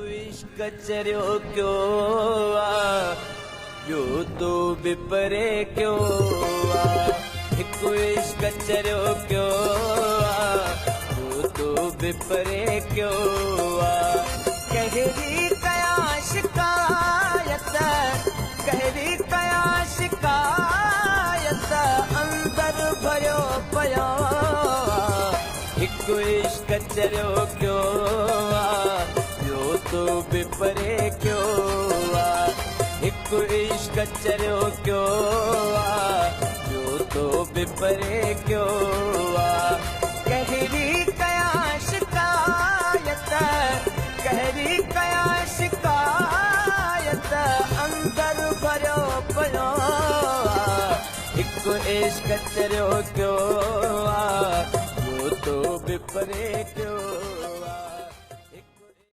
इश्क चरियो क्यों आ, ॿियो तो बि परे क्यों आ। हिकु इश्क चरियो क्यों आ, ॿियो तो बि परे क्यों आ। कहिड़ी कया शिकायत, कहिड़ी कया शिकायत, अंदर भरियो पियो आ। हिकु इश्क चरियो क्यों आ, ॿियो तो बि परे क्यों आ। हिकु इश्क चरियो क्यों आ, ॿियो तो बि परे क्यों आ। कहिड़ी कया शिकायत, कहिड़ी कया शिकायत, अंदर भरियो पियो आ। हिकु इश्क चरियो क्यों आ, ॿियो तो बि परे क्यों।